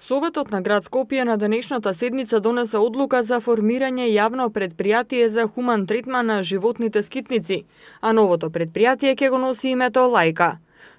Советот на град Скопје на денешната седница донесе одлука за формирање јавно претпријатие за хуман третман на животните скитници, а новото претпријатие ќе го носи името Лајка.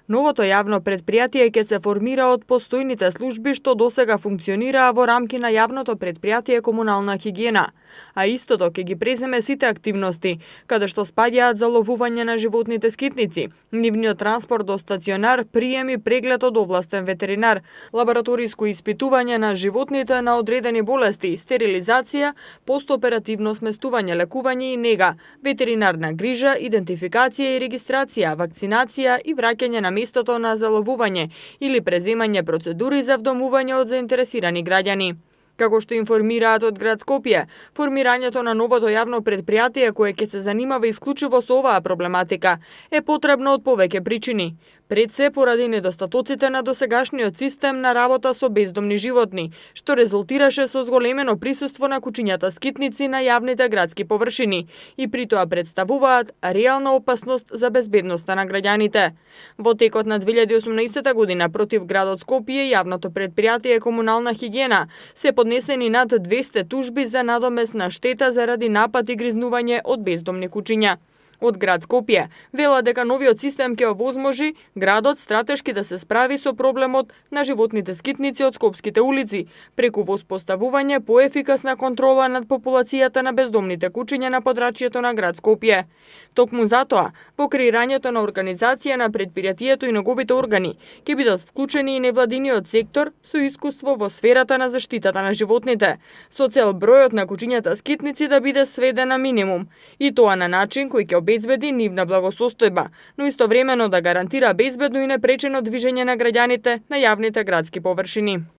Новото јавно претпријатие ќе се формира од постојните служби што досега функционираа во рамки на јавното претпријатие комунална хигиена, а истото ќе ги преземе сите активности, каде што спаѓаат заловување на животните скитници, нивниот транспорт до стационар, прием и преглед од овластен ветеринар, лабораториско испитување на животните на одредени болести, стерилизација, постоперативно сместување, лекување и нега, ветеринарна грижа, идентификација и регистрација, вакцинација и враќање на местото на заловување или преземање процедури за вдомување од заинтересирани граѓани. Како што информираат од град Скопје, формирањето на новото јавно претпријатие кое ќе се занимава исклучиво со оваа проблематика е потребно од повеќе причини. Пред се поради недостатоците на досегашниот систем на работа со бездомни животни, што резултираше со зголемено присуство на кучињата скитници на јавните градски површини и при тоа представуваат реална опасност за безбедноста на граѓаните. Во текот на 2018 година против градот Скопје и јавното претпријатие комунална хигиена се поднесени над 200 тужби за надомесна штета заради напад и гризнување од бездомни кучиња. Од град Скопје велат дека новиот систем ќе овозможи градот стратешки да се справи со проблемот на животните скитници од скопските улици, преку воспоставување поефикасна контрола над популацијата на бездомните кучиња на подрачјето на град Скопје. Токму затоа, во креирањето на организација на претпријатието и неговите органи ќе бидат вклучени и невладиниот сектор со искуство во сферата на заштитата на животните, со цел бројот на кучињата скитници да биде сведен на минимум, и тоа на начин кој ќе обезбеди нивна благосостојба, но истовремено да гарантира безбедно и непречено движење на граѓаните на јавните градски површини.